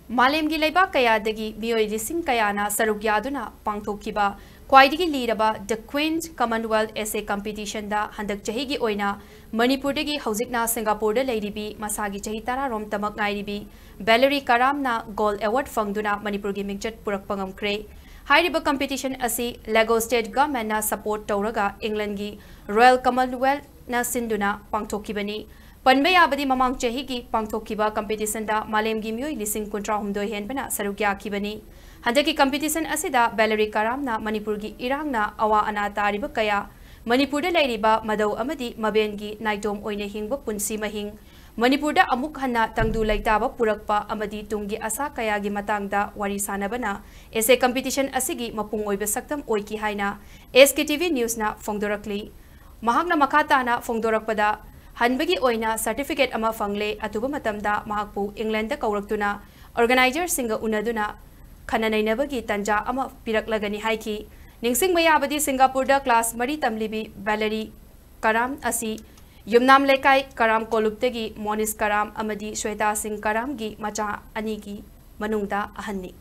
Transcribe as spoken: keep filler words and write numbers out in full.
ꯃꯥꯂꯦꯝꯒꯤ ꯂꯩꯕꯥꯛ ꯀꯌꯥꯗꯒꯤ ꯃꯤꯑꯣꯏ ꯂꯤꯁꯤꯡ ꯀꯌꯥꯅ ꯁꯔꯨꯛ ꯌꯥꯗꯨꯅ ꯄꯥꯡꯊꯣꯛꯈꯤꯕ ꯈ꯭ꯋꯥꯏꯗꯒꯤ ꯂꯤꯔꯕ The Queen's Commonwealth Essay Competitionꯗ ꯍꯟꯗꯛ ꯆꯍꯤꯒꯤ ꯑꯣꯏꯅ ꯃꯅꯤꯄꯨꯔꯗꯒꯤ ꯍꯧꯖꯤꯛꯅ ꯁꯤꯡꯒꯥꯄꯨꯔꯗ ꯂꯩꯔꯤꯕꯤ ꯃꯁꯥꯒꯤ ꯆꯍꯤ ꯇꯔꯥꯔꯣꯝ ꯇꯃꯛ ꯉꯥꯏꯔꯤꯕꯤ ꯕꯦꯂꯔꯤ ꯀꯔꯥꯝꯅ Gold Award ꯐꯪꯗꯨꯅ ꯃꯅꯤꯄꯨꯔꯒꯤ ꯃꯤꯡꯆꯠ ꯄꯨꯔꯛꯄ ꯉꯝꯈ꯭ꯔꯦ꯫ ꯍꯥꯏꯔꯤꯕ competition ꯑꯁꯤ Lego State Governmentꯅ support ꯇꯧꯔꯒ Englandꯒꯤ Royal Commonwealthꯅ ꯁꯤꯟꯗꯨꯅ ꯄꯥꯡꯊꯣꯛꯈꯤꯕꯅꯤ꯫ ꯄꯟꯕ ꯌꯥꯕꯗꯤ ꯃꯃꯥꯡ ꯆꯍꯤꯒꯤ ꯄꯥꯡꯊꯣꯛꯈꯤꯕ competitionꯗ ꯃꯥꯂꯦꯝꯒꯤ ꯃꯤꯑꯣꯏ ꯂꯤꯁꯤꯡ ꯀꯨꯟꯊ꯭ꯔꯥ ꯍꯨꯝꯗꯣꯏ ꯍꯦꯟꯕꯅ ꯁꯔꯨꯛ ꯌꯥꯈꯤꯕꯅꯤ꯫ ꯍꯟꯗꯛꯀꯤ competition ꯑꯁꯤꯗ ꯕꯦꯂꯔꯤ ꯀꯔꯥꯝꯅ ꯃꯅꯤꯄꯨꯔꯒꯤ ꯏꯔꯥꯡꯅ ꯑꯋꯥ ꯑꯅꯥ ꯇꯥꯔꯤꯕ ꯀꯌꯥ, ꯃꯅꯤꯄꯨꯔꯗ ꯂꯩꯔꯤꯕ ꯃꯗꯧ ꯑꯃꯗꯤ ꯃꯕꯦꯟꯒꯤ ꯅꯥꯏꯇꯣꯝ ꯑꯣꯏꯅ ꯍꯤꯡꯕ ꯄꯨꯟꯁꯤ ꯃꯍꯤꯡ, ꯃꯅꯤꯄꯨꯔꯗ ꯑꯃꯨꯛ ꯍꯟꯅ ꯇꯪꯗꯨ ꯂꯩꯇꯥꯕ ꯄꯨꯔꯛꯄ ꯑꯃꯗꯤ ꯇꯨꯡꯒꯤ ꯑꯁꯥ ꯀꯌꯥꯒꯤ ꯃꯇꯥꯡꯗ ꯋꯥꯔꯤ ꯁꯥꯅꯕꯅ essay competition ꯑꯁꯤꯒꯤ ꯃꯄꯨꯡ ꯑꯣꯏꯕ ꯁꯛꯇꯝ ꯑꯣꯏꯈꯤ ꯍꯥꯏꯅ SKTV Newsꯅ ꯐꯣꯡꯗꯣꯔꯛꯂꯤ꯫ ꯃꯍꯥꯛꯅ ꯃꯈꯥ ꯇꯥꯅ ꯐꯣꯡꯗꯣꯔꯛꯄꯗ, ꯍꯟꯕꯒꯤ ꯑꯣꯏꯅ certificate ꯑꯃ ꯐꯪꯂꯦ, ꯑꯊꯨꯕ ꯃꯇꯝꯗ ꯃꯍꯥꯛꯄꯨ Englandꯗ ꯀꯧꯔꯛꯇꯨꯅ organizerꯁꯤꯡꯒ ꯎꯅꯗꯨꯅ ꯈꯟꯅ ꯅꯩꯅꯕꯒꯤ ꯇꯟꯖꯥ ꯑꯃ ꯄꯤꯔꯛꯂꯒꯅꯤ ꯍꯥꯏꯈꯤ꯫ ꯅꯤꯡꯁꯤꯡꯕ ꯌꯥꯕꯗꯤ ꯁꯤꯡꯒꯥꯄꯨꯔꯗ class ꯃꯔꯤ ꯇꯝꯂꯤꯕꯤ ꯕꯦꯂꯔꯤ ꯀꯔꯥꯝ ꯑꯁꯤ ꯌꯨꯝꯅꯥꯝ ꯂꯩꯀꯥꯏ ꯀꯔꯥꯝ ꯀꯣꯂꯨꯞꯇꯒꯤ ꯃꯣꯅꯤꯁ ꯀꯔꯥꯝ ꯑꯃꯗꯤ ꯁ꯭ꯋꯦꯇꯥ ꯁꯤꯡ ꯀꯔꯥꯝꯒꯤ ꯃꯆꯥ ꯑꯅꯤꯒꯤ ꯃꯅꯨꯡꯗ ꯑꯍꯟꯅꯤ꯫